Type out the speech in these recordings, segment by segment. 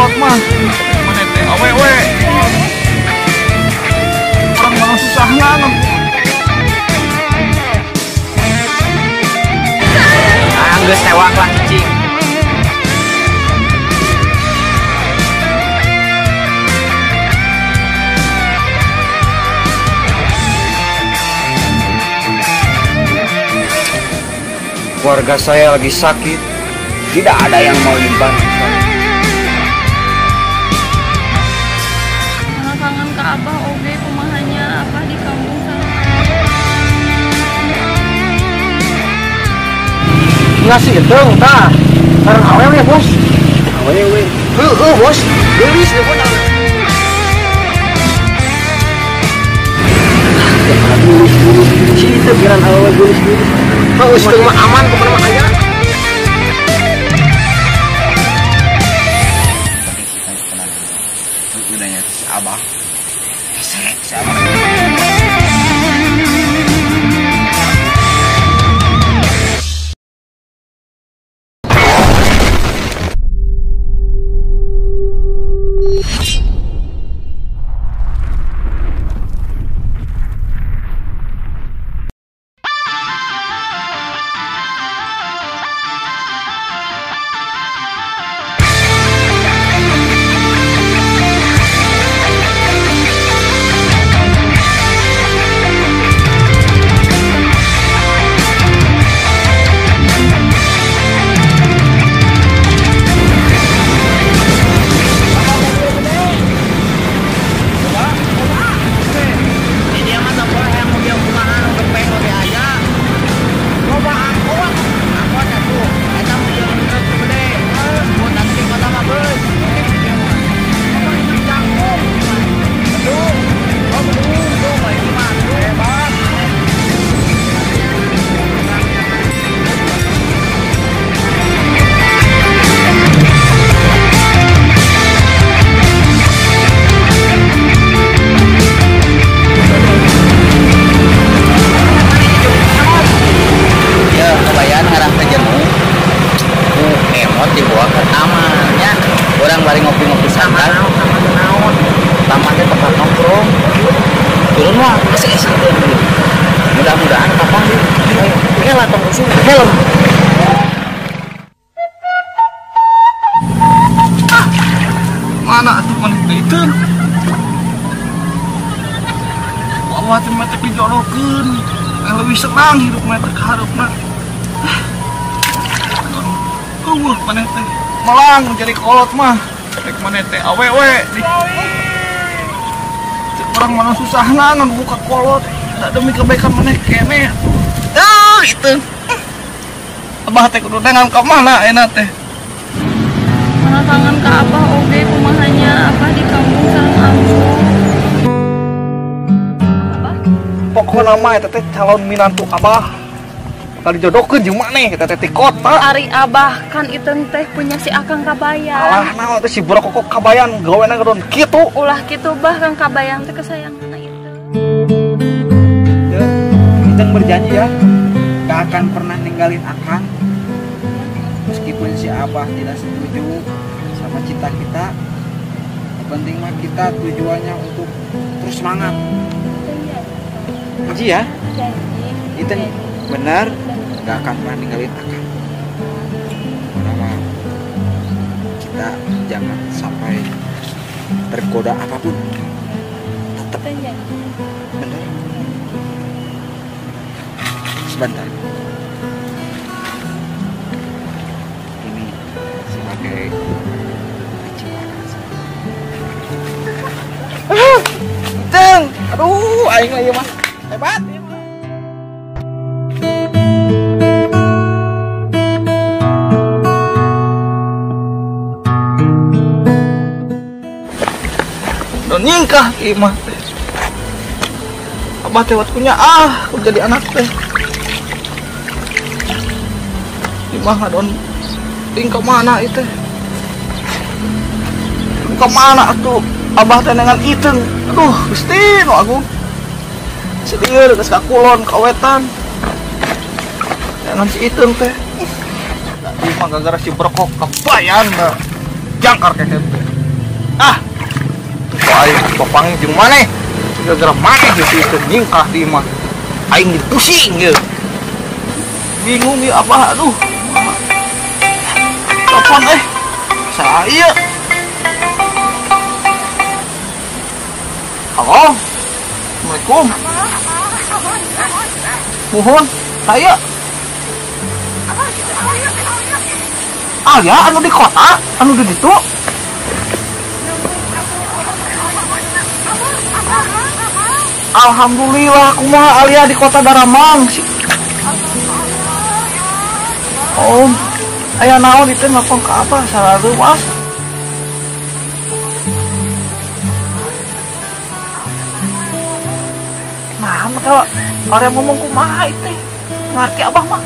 kolot mah. Maneh teh awewe. Orang mah susah ngan. Ah, geus tewak lah cicing. Keluarga saya lagi sakit, tidak ada yang mau dibantu saya. Kangen ke abah oge kumahanya abah di kampung sana. Ngasih gedeng tah, sareng awewe bos. Awewe. Heueuh bos, geulis deui bos. Geulis-geulis, si itu pikiran awewe geulis-geulis. Heueuh teu mah aman pokona mah aya. Udahnya si abah. Si abah. Dibawa ke tamannya, orang bari ngopi-ngopi santai. Tamannya tempat nongkrong. Turun wah, masih es gitu. Mudah-mudahan kapan sih? Ayo, lah tong usung helm. Ah, mana atuh maneh teh itu? Bawa teh mah teh dijorokeun. Leuwih senang hidup mah teh kahareupna. Eueuh maneh teh melang jadi kolot mah rek maneh teh awewe di urang mana susahna ngan buka kolot da demi kebaikan maneh keneh ah itu abah teh kudu dengan ka mana ayeuna teh. Mana kangen ka abah oge kumahanya abah di kampung sareng ambu. Abah pokona mah eta teh calon minantu abah. Kali jodohkeun jeung maneh eta teh ti kota. Ari abah kan iteung teh punya si Akang Kabayan. Alah naon teh si Brokokok Kabayan gawena gedon kitu. Ulah kitu bah Kang Kabayan teh kesayangan itu. Ya, Iteung berjanji ya, gak akan pernah ninggalin Akang. Meskipun si abah tidak setuju sama cinta kita, yang penting mah kita tujuannya untuk terus semangat. Janji ya? Janji. Iteung benar, gak akan pernah ninggalin Akang. Karena kita jangan sampai tergoda apapun. Tetap benar. Sebentar. Ini sebagai Iteung, aduh, aing mah ieu mah hebat. Nyingkah imah teh. Abah teh punya ah, aku jadi anak teh. Imah ngadon ting ke mana itu? Ke mana atuh? Abah teh dengan iteung. Aduh, Gusti nu agung. Sedih geus ka kulon ka wetan. Dengan si iteung teh. Imah gara-gara si Brokok Kabayan jangkar kehe teh. Ah. Aing papanggih jeung maneh. Gara-gara maneh si Iteung nyingkah di imah. Aing jadi pusing ieu. Bingung ieu Abah aduh. Telepon saya. Halo. Assalamualaikum. Mohon saya. Ah ya, anu di kota, anu di ditu. Alhamdulillah, kumaha Alia di kota Daramang. Om, aya naon itu ngapong ke apa? Salah ruas. Nah, kalau orang ngomong kumaha itu, ngerti Abah mah.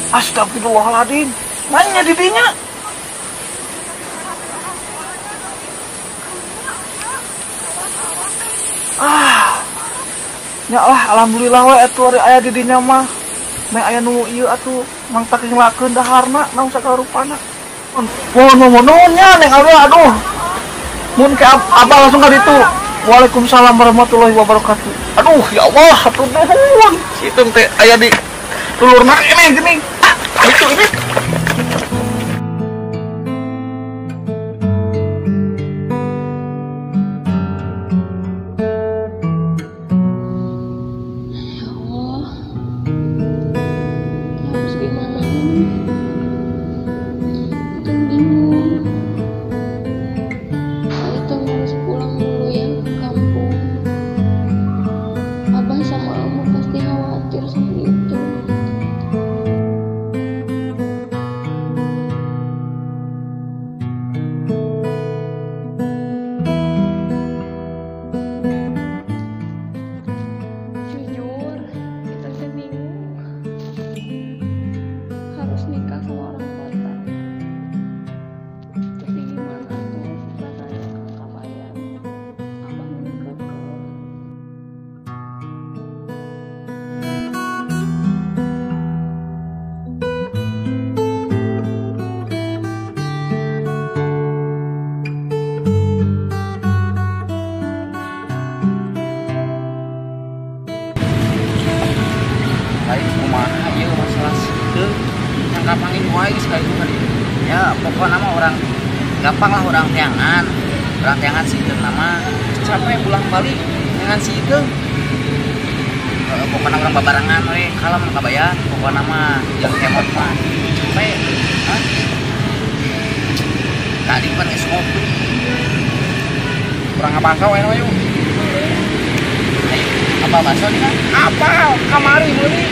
Astagfirullahaladzim, nanya didinya. Ah, ya lah, alhamdulillah we atuh ari aya didinya mah. Meh aya nu ieu atuh mang takinglakeun daharna naon sagala rupana. Mohon mohon nya neng Alia aduh. Mun ke Abah langsung ka ditu. Waalaikumsalam warahmatullahi wabarakatuh. Aduh ya Allah, hatur nuhun. Si Iteung teh aya di lulurna ini gini. Ah, itu ini. Ya Allah, harus gimana ini? Iteung bingung. Iteung harus pulang dulu ya ke kampung. Abah sama Amah pasti khawatir sama Iteung. Jujur, Iteung teh bingung. Harus nikah sama orang kota. Tapi gimana tuh perasaan Kang Kabayan? Abah menikah ke. Lain kumaha ieu masalah si Iteung yang kapangin wae geus ka itu tadi. Ya pokoknya mah orang gampang lah orang teangan si Iteung nama Capek pulang balik dengan si Iteung. Pokoknya orang babarengan we kalem kabayan pokoknya mah jeung kemot mah capek. Hah? Tadi kan geus ngopi. Urang ngabaso we yuk. Ayo, apa baso nih kan? Apa kamari meuli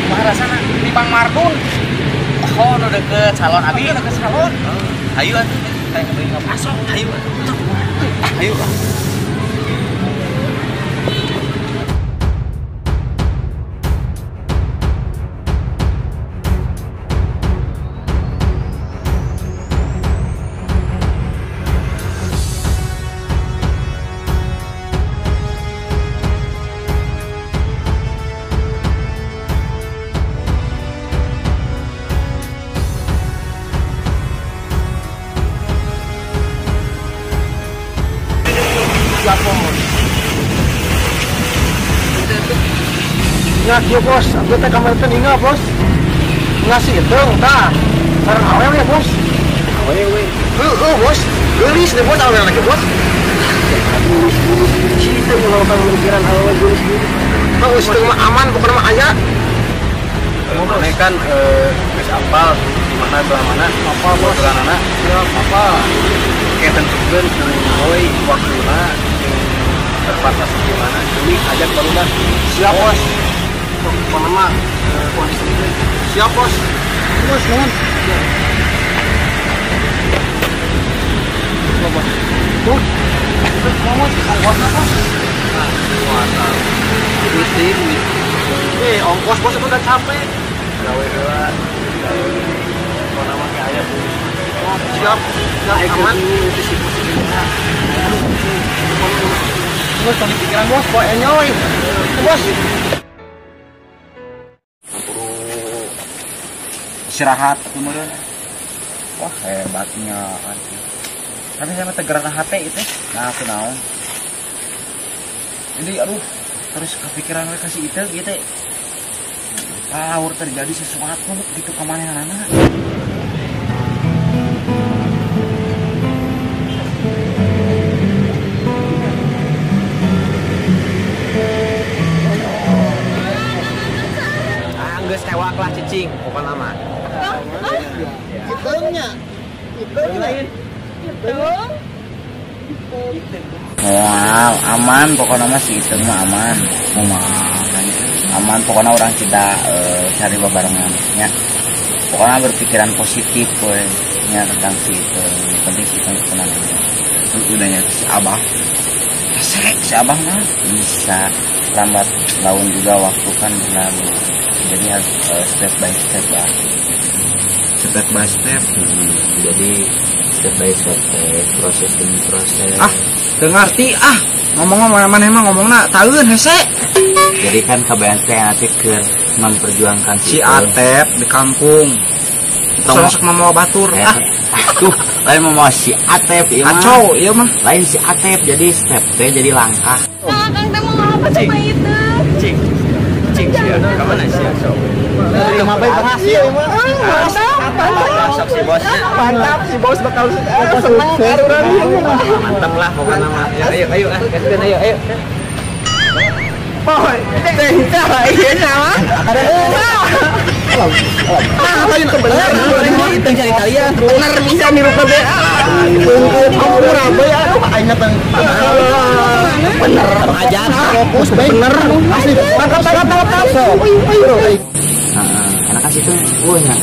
Kumaha rasana? di Bang Mardun. Oh, nu deket salon abi. Deket salon. Hayu atuh, Kayak beli ngabaso. hayu atuh. Hayu ah. Ingat ya bos, aku teh kamar teh ningal bos. Ngasih Iteung tah. Sareng awewe bos. Awewe. Heueuh bos, geulis deh bos awewe lagi bos. Geulis geulis si Iteung melakukan pemikiran awewe geulis geulis. Mah geus mah aman pokona mah aya. Mana kan geus apal di mana belah mana, Apal bos. belah Siap apal. Kayak tentukeun jeung boy waktuna jeung terbatas di mana deui ajak barudak. Siap bos. Pokona mah kondisi ini. Siap bos. Bos nuhun. Siap bos. Tuh. Ngomong ongkosna bos. Nah, duit deui duit. Ongkos bos itu udah capek. Gawe heula. Gawe. Pokona mah ge aya bos. Siap. Siap aman. Bos tadi pikiran bos, bawa enyoy. Bos. Istirahat atuh meureun. Wah, hebatnya. Tapi saya mah tegeran hate itu. Nah, aku naon. Jadi aduh, terus kepikiran we kasih itu gitu. Power terjadi sesuatu gitu ke manehna. Geus tewak lah cicing pokokna mah. Iteungnya. Iteungnya. Iteung. Moal aman pokokna mah si Iteung mah aman. Aman pokokna orang kita cari babarengan nya. Pokoknya berpikiran positif we nya tentang si Iteung. Penting si Iteung tenang aja. Udahnya si Abah. Hese si Abah mah bisa lambat laun juga waktu kan berlalu. Jadi harus step by step lah. Step by step. Jadi step by step, proses demi proses. Ah, teu ngarti ah. Ngomong maneh mah ngomongna taeun hese. Jadi kan kabayan teh nanti keur memperjuangkan si Atep di kampung. Tong sok mamawa batur. Ah, tuh, lain mamawa si Atep ieu mah. Kacau ieu mah. Lain si Atep jadi step teh jadi langkah. Nah, Kang teh mau apa sama itu? Cing. Cing sia, ka mana sia sok? Berhasil mah. Mantap si bos. Mantap si bos bakal seneng urang. Mantap lah pokokna mah. Ayo ayo ah, gaskeun ayo ayo. Boy, teh ieu mah. Ah, lain kebenar. Itu cari kalian. Bener bisa niru kabeh. Ampura bae aduh aing teh. Bener aja fokus bener. Asli tangkap tangkap tangkap. Heeh, enak kasih tuh. Wah, nya.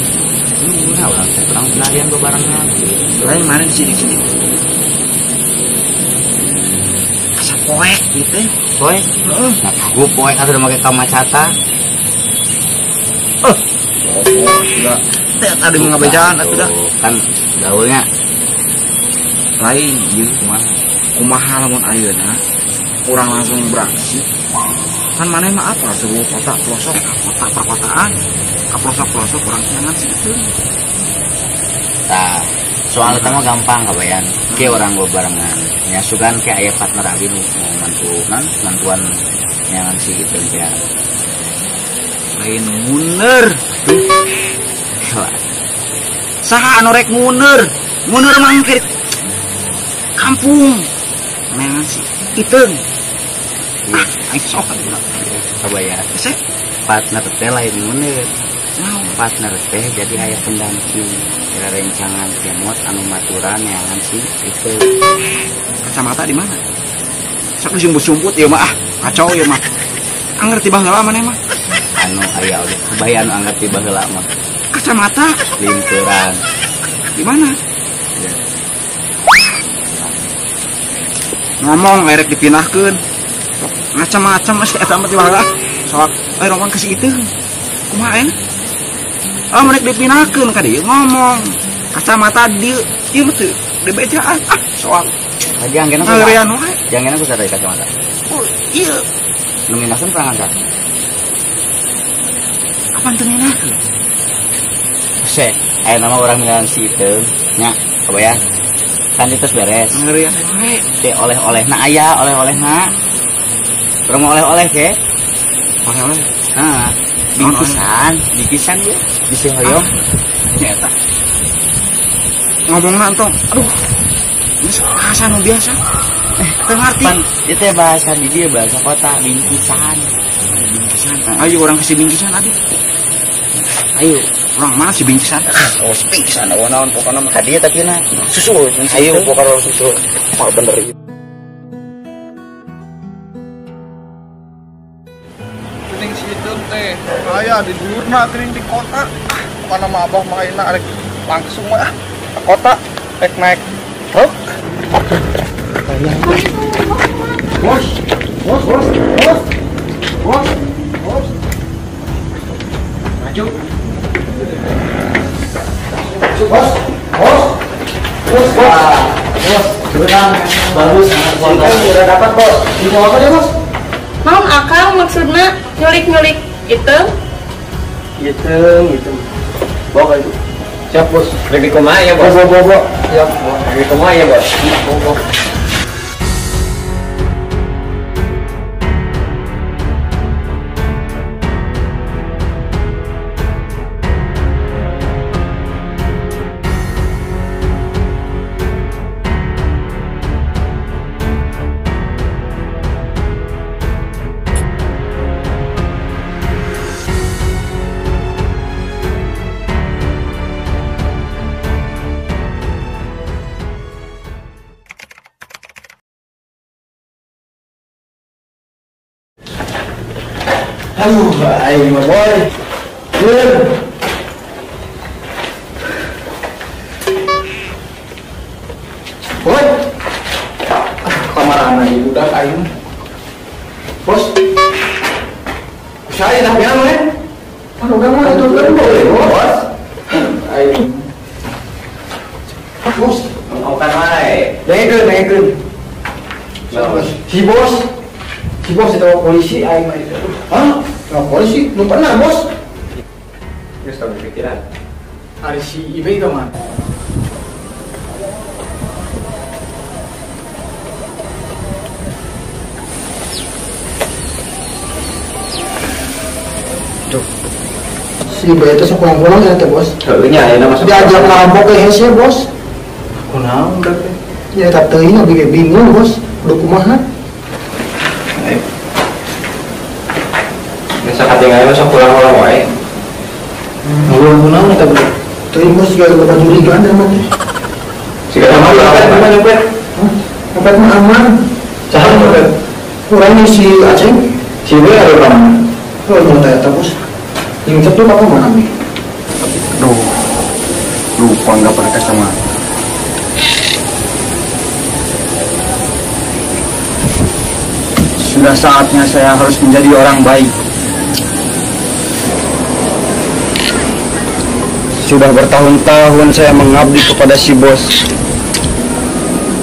Nah, urang teh urang pelarian bebarengan. Lain mana di sini sini. Asa poek gitu. Poek? Heeh. Nah, gua poek atuh make kacamata. Sudah. Teh tadi mau ngabejaan atuh dah. Kan gaulnya lain ieu kumaha. Kumaha lamun ayeuna urang langsung beraksi. Kan maneh mah apa seluruh kota pelosok, kota perkotaan, ke pelosok-pelosok urang jangan sih itu. Tah, soal eta mah gampang kabayan. Ke urang bebarengan. Nya sugan ke aya partner abi nu mantu nan mantuan nyangan si itu ya. Lain muneur. Saha anu rek muneur? Muneur mangkir kampung. Neangan si Iteung. Ah, aing sok atuh. Kabayan. Hese partner teh lain muneur. Partner teh jadi aya pendamping. Rencangan kemot anu maturan neangan si Iteung. Kacamata di mana? Sok disumput-sumput ieu mah ah, kacau ieu mah. Angger tiba heula maneh mah. Anu aya oge kabaya anu angger tiba heula mah. Kacamata limpuran. Di mana? Ya. Ngomong erek dipindahkeun. Macam-macam mesti eta mah tiba heula. Sok rombongan ke si Iteung. Kumaha ayeuna? Oh, mereka dipindahkeun ka dieu ngomong. Kacamata dieu ieu mah teu dibejaan. Ah, soal. Jangan ngeurean wae. Jangan aku sadar kacamata. Oh, iya. Nu mindahkeun perangan ka. Apaan teu mindahkeun? Se, aya nama urang mindahkeun si Iteung nya, kabayan. Kan itu beres. Ngeurean wae. Teh oleh-olehna aya, oleh-olehna. Urang mau oleh-oleh ke? Oleh-oleh. Heeh. Bingkisan, bingkisan ieu bisi hoyong. Nya eta. Ngomongna entong. Aduh. Geus bahasa nu biasa. Teu ngarti. Pan, ieu teh bahasa di dieu bahasa kota, bingkisan. Bingkisan. Ayo urang ke si bingkisan abi. Ayo, urang mana si bingkisan? Oh, si bingkisan oh naon pokona mah ka dieu tapi na susul. Ayo pokona urang susul. Oh, bener ieu. Geuning si Iteung teh aya di dulurna geuning di kota. Ah, pokona mah abah mah ayeuna arek langsung mah ke kota rek naik truk. Bos, bos, bos, bos, bos, bos. Maju. Bos, bos, bos, bos, bos. Berenang bagus, sangat udah dapat bos. Di bawah apa dia bos? Naon akang maksudna nyulik-nyulik Iteung? Iteung, Iteung. Bawa ka itu. Siap, Bos. Rek kumaha ya, Bos? Bawa. Siap, Bos. Rek kumaha ya, Bos? Bawa. Aduh, aing mah boy. Boy. Kamarana ieu budak aing. Bos. Saya dah bilang eh. Anu mah itu kan boleh, Bos. Aing. Bos, ngomongkan wae. Dengekeun. Si bos. Si bos ditangkap polisi aing mah itu. Hah? Nah, polisi belum pernah, Bos. Geus tau pikiran. Ari si Ibe ka mana? Tuh. Si Ibe itu sok pulang-pulang ya teh, Bos. Heuh nya ayeuna masuk. Diajak ngerampok ke hese, Bos. Kunaon budak teh? Ya tak teuing abi ge bingung, Bos. Kudu kumaha? Bisa katingali masuk pulang-pulang wae. Ngulang-ngulang eta budak. Teuing Bos juga bakal curigaan da mah teh. Siga mah nyopet nyopet. Hah? Nyopet mah aman. Saha nyopet? Urang si Aceng. Si Ibe ada ka mana? Oh, nyata eta Bos. Yang cetu apa mana nih? Duh. Lupa nggak pernah sama. Sudah saatnya saya harus menjadi orang baik. Sudah bertahun-tahun saya mengabdi kepada si bos.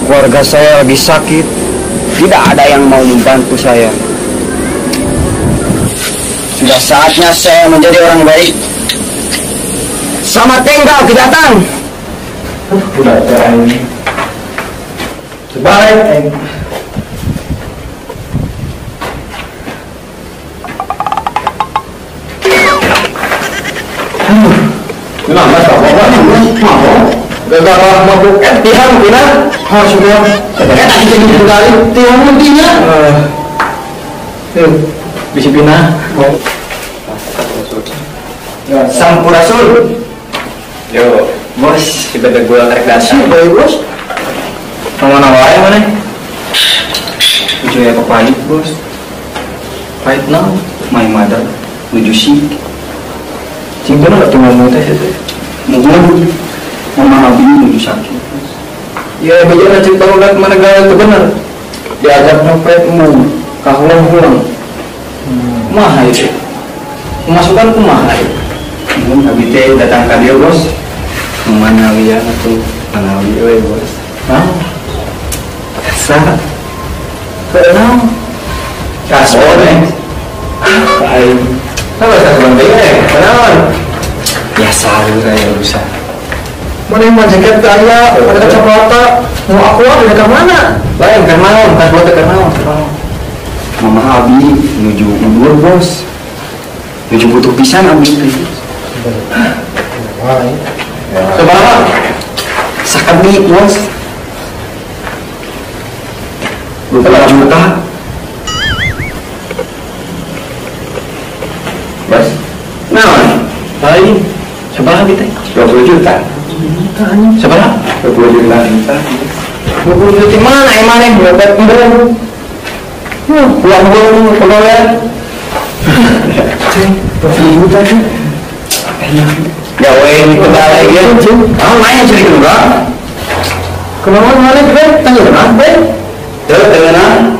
Keluarga saya lagi sakit, tidak ada yang mau membantu saya. Sudah saatnya saya menjadi orang baik. Sama tinggal kedatang. Udah ini. Baik. Kenapa sama mabuk? Gara-gara mabuk tiang pindah. Ha sudah. Tadi jadi kali tiang intinya. Bisa pindah. Sampurasun. Yo, bos, tiba-tiba gua karek datang. Baik, bos. Mana wae mana? Nuju ya pahit, bos. Pahit now, my mother nuju sih. Cing bener tuh ngomong teh teh. Mungkin mama abi nuju sakit. Ya bejana cing barudak mana gawe itu bener. Diajak nyopet mu, kahulang-hulang. Kumaha itu? Pemasukan kumaha itu? Mun abi teh datang ka dieu, bos. Manawian atuh, manawi we, bos. Hah? Sa. Kenal? Kasbon eh. Aing. Apa kasbon teh eh? Kenaon? Biasa we urusan. Mana yang mau jaket gaya, ada kacamata, mau aku ada ke mana? Lain keur naon, kasbon teh keur naon? Mama abi nuju undur, bos. Nuju butuh pisan abi teh. Wah. Sabaraha? Sakedik, bos. 20 juta. Bos. Naon? Lain. Sabaraha teh? 20 juta. Sabaraha? 20 juta. 20 juta mana emang yang berapa embung? Pulang-pulang pegawai. 20 juta sih. Gawe ini kendala gitu. Kamu main curi kedua? Kenapa mana Ben? Tanya kenapa Ben? Tuh dengan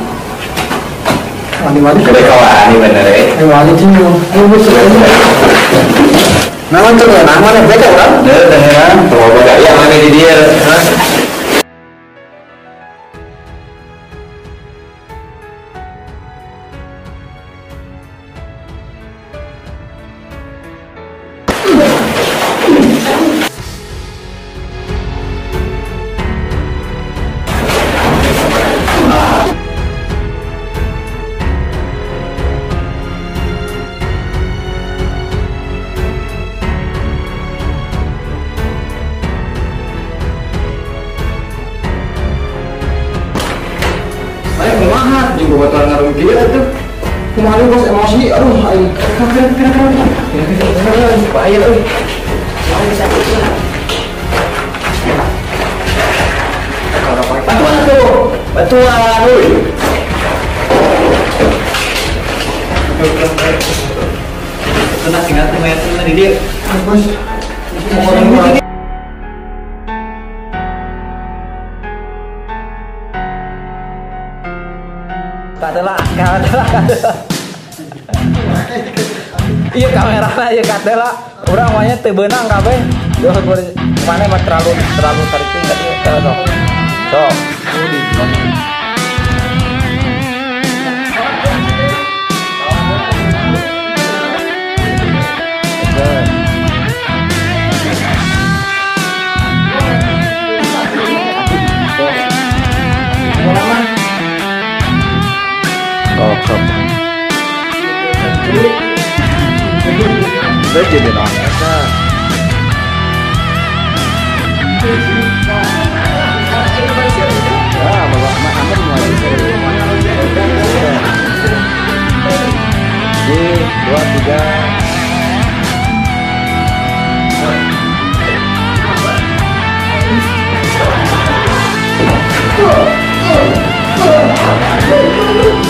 Wani-wani. Kede kawani bener eh. Wani sih. Ayo bos. Nama tuh nama mana beda orang? Tuh dengan. Tuh gaya mana di dia? Kieu atuh. Kumaha bos emosi, aduh aing. Kira-kira bahaya euy. Bantuan tuh. Bantuan euy. Tenang tinggal teh mayat teh di dieu. Bos. Katela. Iya kamerana ieu katela. Urang mah nya teu beunang kabeh. Duh mana mah terlalu tarik tadi sok. Sok. Sok. Saya jadi naon eta. Ya, Bapak Ahmad mulai. 2, 3.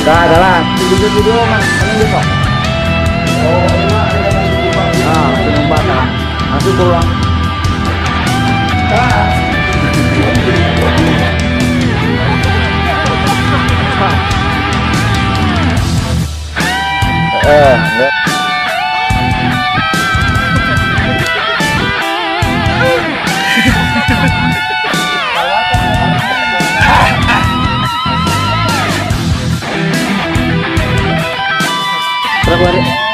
Dah, adalah. Tujuh mah, ini besok. Oh, nah, batang. Masuk pulang. Enggak. Berapa hari?